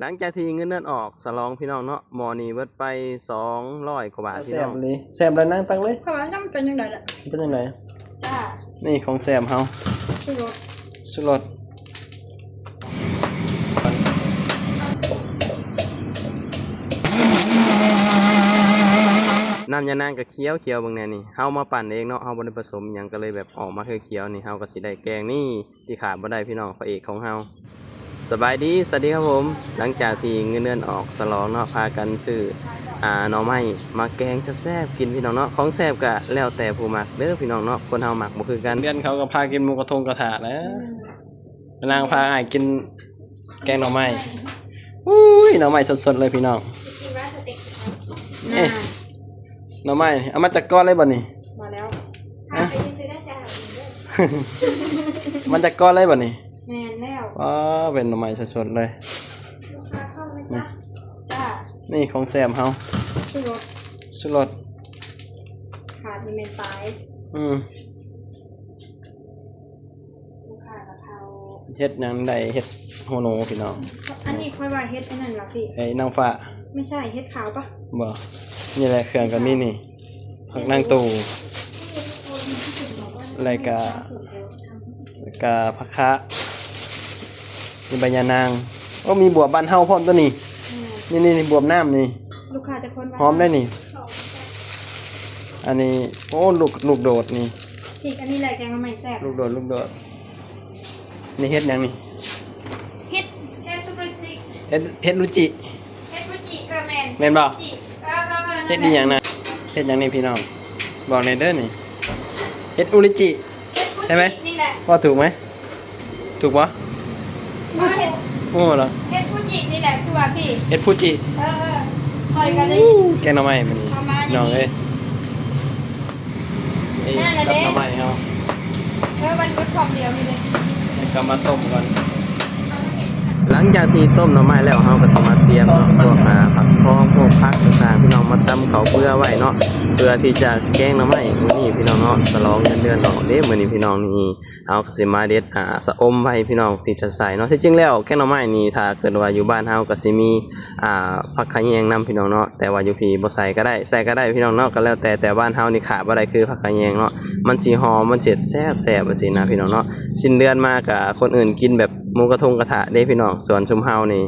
ຫຼັງຈາກທີ່ເງິນເດືອນອອກ ສະຫຼອງພີ່ນ້ອງເນາະ, ໝໍ້ນີ້ເບິດໄປສອງຮ້ອຍກວ່າບາດ. ແຊບອີ່ຫຼີ ແຊບແລ້ວນາງ ຕັກເລີຍ. ເຂົາວ່ານຳເປັນຈັ່ງໃດລະ? ເປັນຈັ່ງໃດ? ຈ້າ ນີ້ຂອງແຊບເຮົາ ຊູລົດ ຊູລົດ. ນ້ຳຍານາງກໍຂຽວໆ ເບິ່ງແດ່ນີ້ ເຮົາມາປັ່ນເອງເນາະ, ເຮົາບໍ່ໄດ້ປະສົມຫຍັງ ກໍເລີຍແບບອອກມາຂຽວໆນີ້. ເຮົາກໍຊິໄດ້ແກງນີ້ ທີ່ຂາດບໍ່ໄດ້ພີ່ນ້ອງ ພະເອກຂອງເຮົາ. ສະບາຍດີ ສະຫວັດດີຄັບຜົມ. ຫຼັງຈາກທີ່ເງິນເດືອນອອກ ສະຫຼອງເນາະ ພາກັນຊື້ ອ່າ ໜໍ່ໄມ້ມາແກງແຊບໆກິນພີ່ນ້ອງເນາະ. ຂອງແຊບກະແລ້ວແຕ່ຜູ້ມັກເດີພີ່ນ້ອງເນາະ, ຄົນເຮົາມັກບໍ່ຄືກັນ. ເດືອນເຂົາກໍພາກິນໝູກະທົງກະທະແຫຼະ. ອືມ ນາງພາອ້າຍກິນແກງໜໍ່ໄມ້. ອຸ້ຍ ໜໍ່ໄມ້ສົດໆເລີຍພີ່ນ້ອງ. ເອ໊ະ ໜໍ່ໄມ້ ເອົາມາຈາກກ້ອນເລີຍບໍ່ນີ້? ບໍ່ແລ້ວ ຫະ? ເອົາມາຈາກກ້ອນເລີຍບໍ່ນີ້? ແມ່ນແລ້ວ. ອໍ ເປັນໜໍ່ໄມ້ສົດໆເລີຍ. ລູກຄ້າເຂົ້າແລ້ວຈ້າ. ນີ້ຂອງແຊບເຮົາ ຊູລົດ ຊູລົດ. ຂາດນີ້ແມ່ນປາຍ. ອືມ ລູກຄ້າກໍເຂົ້າ. ເຮັດຫຍັງໄດ້ ເຫັດໂຮໂນພີ່ນ້ອງ. ອັນນີ້ຂ້ອຍວ່າເຫັດອັນນັ້ນລະພີ່ ໄອ້ນາງຟ້າ. ບໍ່ໃຊ່ ເຫັດຂາວປະ? ບໍ່ ນີ້ແຫຼະ ເຄື່ອງກໍມີນີ້ ຜັກນາງຕູ່ ແລ້ວກະ ແລ້ວກະຜັກຄະ ມີໃບຍານາງ. ໂອ້ ມີບວບບ້ານເຮົາພ້ອມຕົວນີ້. ອືມ ນີ້ໆ ບວບນ້ຳນີ້. ລູກຄ້າຈັກຄົນວ່າ ຫອມໄດ໋ນີ້. ອັນນີ້ ໂອ້ ລູກ ລູກໂດດນີ້. ອີກອັນນີ້ແຫຼະແກງໜໍ່ໄມ້ແຊບ. ລູກໂດດ ລູກໂດດ. ນີ້ເຫັດຫຍັງນີ້? ເຫັດ ເຫັດຊູເປີຈິ ເຫັດ ເຫັດຣູຈິ ເຫັດຣູຈິ. ເອີ ແມ່ນ ແມ່ນບໍ່? ເຫັດອີ່ຫຍັງນະ? ເຫັດຫຍັງນີ້ພີ່ນ້ອງ? ບອກແດ່ເດີນີ້. ເຫັດອູຣິຈິ ເຫັດຟູຈິ ໃຊ່ໄໝ? ນີ້ແຫຼະ ວ່າຖືກໄໝ? ຖືກບໍ່? ເອີ ເຫັດ ໂອ້ ເຫັດຟູຈິນີ້ແຫຼະ ຄືວ່າພີ່ ເຫັດຟູຈິ. ເອີ ເອີ ຂ້ອຍກໍໄດ້ ແກງໜໍ່ໄມ້ມື້ນີ້ ປະມານນີ້ ນ້ອງເອີຍ. ນີ້ ສັບໜໍ່ໄມ້ເຮົາ. ເອີ ມັນເບິດຄວາມດຽວນີ້ເລີຍ. ແລ້ວກໍມາຕົ້ມກ່ອນ. ຫຼັງຈາກທີ່ຕົ້ມໜໍ່ໄມ້ແລ້ວ ເຮົາກໍຊິມາຕຽມເນາະ ພວກ ອ່າ ຜັກຄອງ ພວກຜັກຕ່າງໆ ພີ່ນ້ອງ ມາຕຳເຂົ້າເປືອໄວ້ເນາະ ເພື່ອທີ່ຈະແກງໜໍ່ໄມ້ມື້ນີ້ພີ່ນ້ອງເນາະ. ສະຫຼອງເງິນເດືອນອອກເດ້ມື້ນີ້ພີ່ນ້ອງ. ນີ້ ເຮົາກໍຊິມາເດັດ ອ່າ ຊະອົມໄວ້ພີ່ນ້ອງ ທີ່ຈະໃສ່ເນາະ. ທີ່ຈິງແລ້ວແກງໜໍ່ໄມ້ນີ້ ຖ້າເກີດວ່າຢູ່ບ້ານເຮົາກໍຊິມີ ອ່າ ຜັກຂະແຍງນຳພີ່ນ້ອງເນາະ, ແຕ່ວ່າຢູ່ພີ້ບໍ່ໃສ່ກໍໄດ້ ໃສ່ກໍໄດ້ພີ່ນ້ອງເນາະ, ກໍແລ້ວແຕ່. ແຕ່ບ້ານເຮົານີ້ຂາດບໍ່ໄດ້ຄືຜັກຂະແຍງເນາະ, ມັນຊິຫອມ ມັນຊິແຊບໆ ຈັ່ງຊີ້ນະພີ່ນ້ອງເນາະ. ສິ້ນເດືອນມາກະຄົນອື່ນກິນແບບໝູກະທົງກະທະເດ້ພີ່ນ້ອງ, ສ່ວນຊຸມເຮົານີ້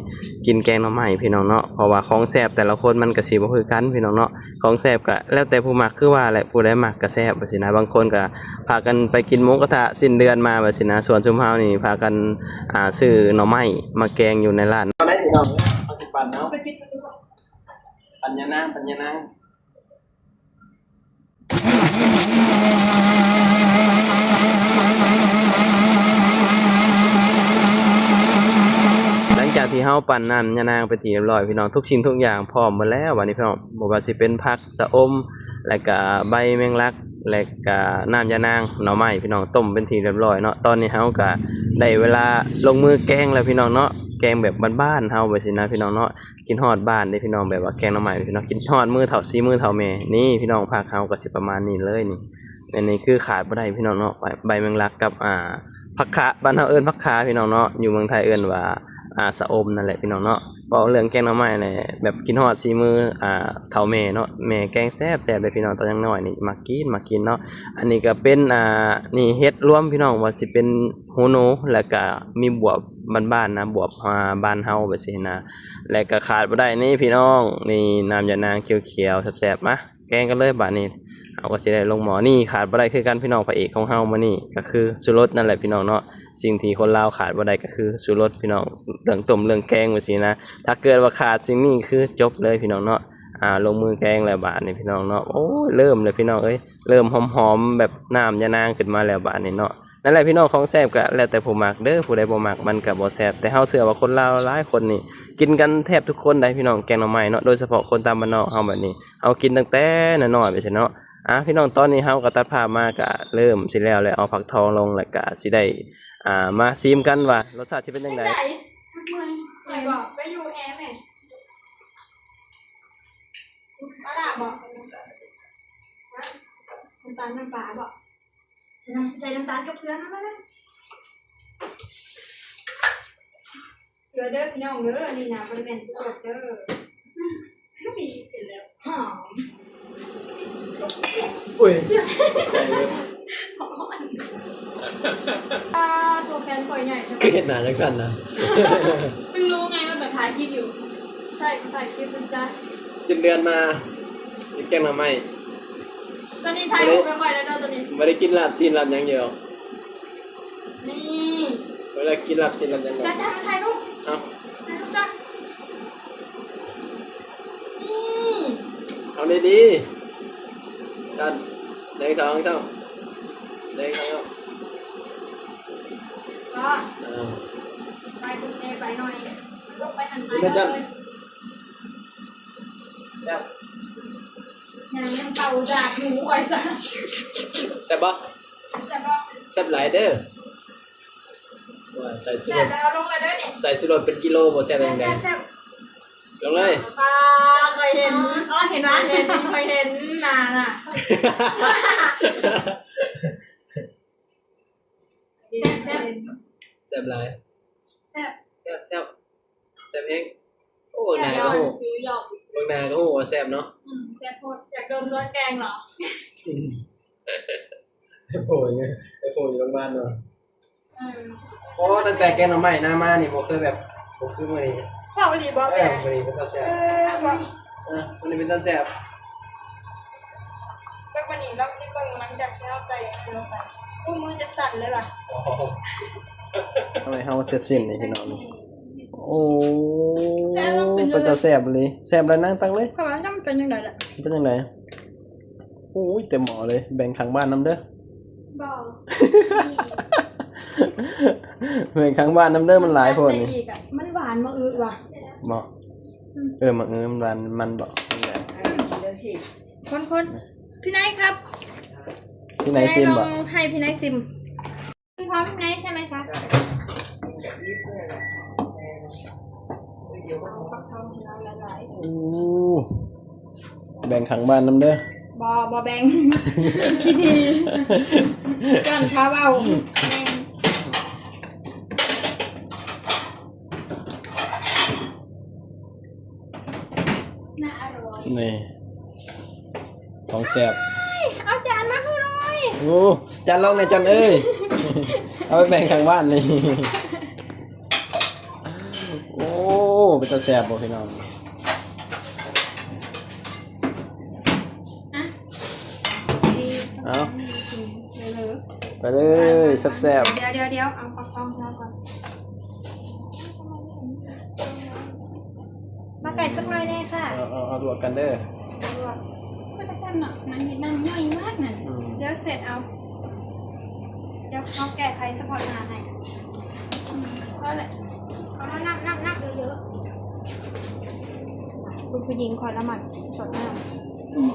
ກິນແກງໜໍ່ໄມ້ພີ່ນ້ອງເນາະ, ເພາະວ່າຂອງແຊບແຕ່ລະຄົນມັນກໍຊິບໍ່ຄືກັນພີ່ນ້ອງເນາະ. ຂອງແຊບກະແລ້ວແຕ່ຜູ້ມັກ ຄືວ່າແຫຼະ, ຜູ້ໃດມັກກະແຊບ ຈັ່ງຊີ້ນະ. ບາງຄົນກະພາກັນໄປກິນໝູກະທະສິ້ນເດືອນມາ ແບບຊີ້ນະ. ສ່ວນຊຸມເຮົານີ້ພາກັນ ອ່າ ຊື້ໜໍ່ໄມ້ມາແກງຢູ່ໃນຮ້ານ. ເອົາໄດ້ພີ່ນ້ອງ ເຮົາຊິປັ່ນເອົາ ໄປປິດປະຕູ ປັ່ນຍານາງ ປັ່ນຍານາງ. ຫຼັງຈາກທີ່ເຮົາປັ່ນນ້ຳຍານາງເປັນທີ່ຮຽບຮ້ອຍພີ່ນ້ອງ, ທຸກສິ່ງທຸກຢ່າງພ້ອມໝົດແລ້ວ. ບາດນີ້ພີ່ນ້ອງ ບໍ່ວ່າຊິເປັນຜັກ ຊະອົມ ແລະກະໃບແມງລັກ ແລະກະນ້ຳຍານາງ ໜໍ່ໄມ້ພີ່ນ້ອງ, ຕົ້ມເປັນທີ່ຮຽບຮ້ອຍເນາະ. ຕອນນີ້ເຮົາກະໄດ້ເວລາລົງມືແກງແລ້ວພີ່ນ້ອງເນາະ, ແກງແບບບ້ານໆເຮົາ ແບບຊີ້ນະພີ່ນ້ອງເນາະ. ຄິດຮອດບ້ານເດ້ພີ່ນ້ອງ, ແບບວ່າແກງໜໍ່ໄມ້ພີ່ນ້ອງ, ຄິດຮອດມືເຖົ້າ ສີມືເຖົ້າແມ່. ນີ້ພີ່ນ້ອງ ຜັກເຮົາກໍຊິປະມານນີ້ເລີຍນີ້. ອັນນີ້ຄືຂາດບໍ່ໄດ້ພີ່ນ້ອງເນາະ, ໃບ ໃບແມງລັກກັບ ອ່າ ຜັກຂະ, ບ້ານເຮົາເອີ້ນຜັກຂະພີ່ນ້ອງເນາະ, ຢູ່ເມືອງໄທເອີ້ນວ່າ ອ່າ ຊະອົມນັ້ນແຫຼະພີ່ນ້ອງເນາະ. ເວົ້າເລື່ອງແກງໜໍ່ໄມ້ແຫຼະ ແບບຄິດຮອດສີມື ອ່າ ເຖົ້າແມ່ເນາະ, ແມ່ແກງແຊບໆເດ້ພີ່ນ້ອງ, ຕອນຍັງນ້ອຍນີ້ມັກກິນ ມັກກິນເນາະ. ອັນນີ້ກໍເປັນ ອ່າ ນີ້ເຫັດລວມພີ່ນ້ອງ, ວ່າຊິເປັນ ໂຮໂນ ແລ້ວກະມີບວບບ້ານໆນະ, ບວບ ອ່າ ບ້ານເຮົາແບບຊີ້ນະ. ແລ້ວກະຂາດບໍ່ໄດ້ນີ້ພີ່ນ້ອງ, ນີ້ນ້ຳຢານາງຂຽວໆແຊບໆ. ມາແກງກັນເລີຍບາດນີ້, ເຮົາກໍຊິໄດ້ລົງໝໍ້. ນີ້ຂາດບໍ່ໄດ້ຄືກັນພີ່ນ້ອງ, ພະເອກຂອງເຮົາມື້ນີ້ກໍຄືຊູລົດນັ້ນແຫຼະພີ່ນ້ອງເນາະ. ສິ່ງທີ່ຄົນລາວຂາດບໍ່ໄດ້ກໍຄືຊູລົດພີ່ນ້ອງ, ເລື່ອງຕົ້ມເລື່ອງແກງແບບຊີ້ນະ. ຖ້າເກີດວ່າຂາດສິ່ງນີ້ຄືຈົບເລີຍພີ່ນ້ອງເນາະ. ອ່າ ລົງມືແກງແລ້ວບາດນີ້ພີ່ນ້ອງເນາະ. ໂອ້ຍ ເລີ່ມແລ້ວພີ່ນ້ອງເອີຍ, ເລີ່ມຫອມໆແບບນ້ຳຢານາງຂຶ້ນມາແລ້ວບາດນີ້ເນາະ. ນັ້ນແຫຼະພີ່ນ້ອງ, ຂອງແຊບກໍແລ້ວແຕ່ຜູ້ມັກເດີ, ຜູ້ໃດບໍ່ມັກມັນກໍບໍ່ແຊບ. ແຕ່ເຮົາເຊື່ອວ່າຄົນລາວຫຼາຍຄົນນີ້ກິນກັນແທບທຸກຄົນໄດ໋ພີ່ນ້ອງ, ແກງໜໍ່ໄມ້ເນາະ, ໂດຍສະເພາະຄົນຕາມບ້ານນອກເຮົາແບບນີ້, ເຮົາກິນຕັ້ງແຕ່ນ້ອຍໆໄປຊັ້ນເນາະ. ອ່າ ພີ່ນ້ອງ, ຕອນນີ້ເຮົາກໍຕັດພາບມາ ກໍເລີ່ມຊິແລ້ວແລ້ວ, ເອົາຜັກທອງລົງ ແລ້ວກໍຊິໄດ້ ອ່າ ມາຊີມກັນວ່າລົດຊາດຊິເປັນຈັ່ງໃດ. ເປັນໃດ? ເມື່ອຍ. ໄປບໍ່? ໄປຢູ່ແອແມ່. ປາຫຼ້າບໍ່? ນ້ຳຕານ ນ້ຳປາບໍ່? ໃສ່ນ້ຳ ໃສ່ນ້ຳຕານກັບເກືອນຳ ມາ ມາ. ເກືອເດີພີ່ນ້ອງເດີ ອັນນີ້ນະ ບໍ່ໄດ້ແມ່ນຊູລົດເດີ. ມີເປັນແລ້ວຫອມ. ໂອ້ຍ ອ່າ ໂຕແຟນຂ້ອຍໃຫຍ່ ຄືເຮັດໜ້າຈັ່ງຊັ້ນນະ? ເພິ່ງຮູ້ໄງວ່າແບບຖ່າຍຄລິບຢູ່. ໃຊ່ ຖ່າຍຄລິບເພິ່ນຈ້າ. ສິ້ນເດືອນມາກິນແກງໜໍ່ໄມ້. ຕອນນີ້ຖ່າຍຮູບໃຫ້ຂ້ອຍແລ້ວເດີ ຕອນນີ້ ບໍ່ໄດ້ກິນລາບຊີ້ນລາບຫຍັງຢູ່. ນີ້ ເວລາກິນລາບຊີ້ນລາບຫຍັງ ຈ້າ ຈ້າ ຖ່າຍຮູບ. ເອົາ ຖ່າຍຮູບຈ້າ. ນີ້ ເອົາດີໆ ຈ້າ ໜຶ່ງ ສອງ ສາມ ໜຶ່ງ ສອງ ສາມ. ກໍ ເອີ ໄປພຸ້ນແດ່ ໄປໜ້ອຍ ລົງໄປຫັ້ນ ໄປເລີຍ. ແຊບ ຫຍັງ ເປົ່າດາກໝູຂ້ອຍຊະ. ແຊບບໍ່? ແຊບບໍ່? ແຊບຫຼາຍເດີ. ວ່າໃສ່ຊູລົດ ແຊບແລ້ວ ເອົາລົງແລ້ວເດີນີ້ ໃສ່ຊູລົດເປັນກິໂລບໍ່ແຊບຈັ່ງໃດ. ແຊບ ແຊບ ແຊບ ລົງເລີຍ. ປາ ຂ້ອຍເຫັນ ອໍ ເຫັນຫວາ? ເຫັນ ຂ້ອຍເຫັນໜ້ານະ. ແຊບ ແຊບ ແຊບຫຼາຍ. ແຊບ ແຊບ ແຊບ ແຊບແຮງ. ໂອ້ ໜ້າກໍຮູ້ ເບິ່ງໜ້າກໍຮູ້ວ່າແຊບເນາະ. ອືມ ແຊບໂພດ. ຢາກໂດນຊວນແກງເນາະ. ອືມ ໄອ້ໂພດ ໄອ້ໂພດຢູ່ໂຮງບານເນາະ. ເອີ ໂອ້ ຕັ້ງແຕ່ແກງໜໍ່ໄມ້ນາມານີ້ ບໍ່ເຄີຍແບບ ບໍ່ຄືມື້ນີ້. ແຊບອີ່ຫຼີບໍ່? ເອີ ມື້ນີ້ເປັນຕາແຊບ. ເອີ ບໍ່ ເອີ ມື້ນີ້ເປັນຕາແຊບ. ເບິ່ງມື້ນີ້ລອງຊິເບິ່ງ ຫຼັງຈາກທີ່ເຮົາໃສ່ອັນນັ້ນລົງໄປ. ໂອ້ ມືຈະສັ່ນເລີຍລະ. ອໍ ເອົາໃຫ້ເຮົາເສັດສິ້ນນີ້ພີ່ນ້ອງນີ້. ໂອ້ ເປັນຕາແຊບອີ່ຫຼີ. ແຊບຫຼາຍນາງ ຕັກເລີຍ. ຂ້ອຍວ່າມັນເປັນຈັ່ງໃດລະ? ເປັນຈັ່ງໃດ? ໂອ້ຍ ເຕັມໝໍ້ເລີຍ. ແບ່ງຂ້າງບ້ານນຳເດີ. ບໍ່ ແບ່ງຂ້າງບ້ານນຳເດີ ມັນຫຼາຍໂພດນີ້. ມັນຫວານມາອຶຫວາ? ບໍ່ ອືມ ເອີ ມາອຶມັນຫວານມັນບໍ່? ຄົນໆ ພີ່ນາຍຄັບ ພີ່ນາຍຊິມບໍ່? ລອງໃຫ້ພີ່ນາຍຊິມ. ຄືພ້ອມນາຍໃຊ່ໄໝຄະ? ເອົາຟັກທອງໃຫ້ລາວຫຼາຍໆ. ໂອ້ ແບ່ງຂ້າງບ້ານນຳເດີ. ບໍ່ ບໍ່ແບ່ງ ຂີ້ຖີ່ ຢ້ານພາເວົ້າ. ນີ້ ຂອງແຊບ. ເອົາຈານມາໃຫ້ໜ້ອຍ. ໂອ້ ຈານລອງແດ່ ຈອນເອີຍ. ເອົາໄປແບ່ງຂ້າງບ້ານນີ້. ໂອ້ ເປັນຕາແຊບບໍ່ພີ່ນ້ອງ? ເອົາ ໄປເລີຍ ແຊບໆ. ດຽວໆໆ ເອົາປາຄອງໃຫ້ລາວກ່ອນ. ມາໃກ້ສັກໜ້ອຍແດ່ຄ່ະ. ເອົາ ເອົາ ເອົາລວກກັນເດີ. ລວກ ເປັນຕາແຊບເນາະ ໜັງເຫັດ ໜັງຍ່ອຍເໝິດນັ້ນ. ອືມ ດຽວເຊັດເອົາ ດຽວເຮົາແກ້ໄຂສະເພາະໜ້າໃຫ້. ອືມ ພໍແລ້ວ ເອົານ້ຳ ນ້ຳ ນ້ຳເຍີະໆ. ຄຸນຜູ້ຍິງຂ້ອຍລະມັກຊົດນ້ຳ. ອືມ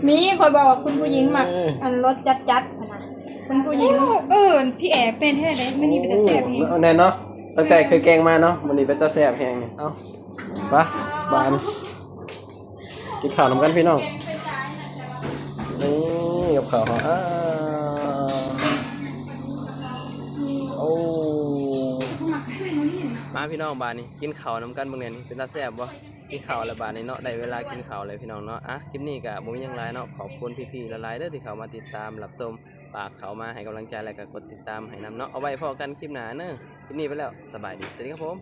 ມີ ຂ້ອຍບອກວ່າຄຸນຜູ້ຍິງມັກ ເອີ ອັນລົດຈັດໆ ຫັ້ນນະ ຄຸນຜູ້ຍິງ. ໂອ້ ເອີ ພີ່ແອເປັນແທ້ເດ້ ມື້ນີ້ເປັນຕາແຊບແຮງ. ອືມ ແນ່ນອນ ຕັ້ງແຕ່ເຄີຍແກງມາເນາະ ມື້ນີ້ເປັນຕາແຊບແຮງ. ເອົ້າ ໄປ ບາດນີ້ ກິນເຂົ້ານຳກັນພີ່ນ້ອງ. ນີ້ກັບເຂົ້າເຮົາ ອ້າ ໂອ້ ມາພີ່ນ້ອງ ບາດນີ້ ກິນເຂົ້ານຳກັນເບິ່ງແດ່ນີ້ ເປັນຕາແຊບບໍ່? ກິນເຂົ້າແລ້ວບາດນີ້ເນາະ ໄດ້ເວລາກິນເຂົ້າແລ້ວພີ່ນ້ອງເນາະ. ອ່ະ ຄລິບນີ້ກະບໍ່ມີຫຍັງຫຼາຍເນາະ ຂອບຄຸນພີ່ໆຫຼາຍໆເດີ ທີ່ເຂົ້າມາຕິດຕາມຮັບຊົມ ຝາກເຂົ້າມາໃຫ້ກຳລັງໃຈ ແລະກະກົດຕິດຕາມໃຫ້ນຳເນາະ. ເອົາໄວ້ພໍ້ກັນຄລິບໜ້າເນີ. ຄລິບນີ້ໄປແລ້ວ ສະບາຍດີ ສະຫວັດດີຄັບຜົມ.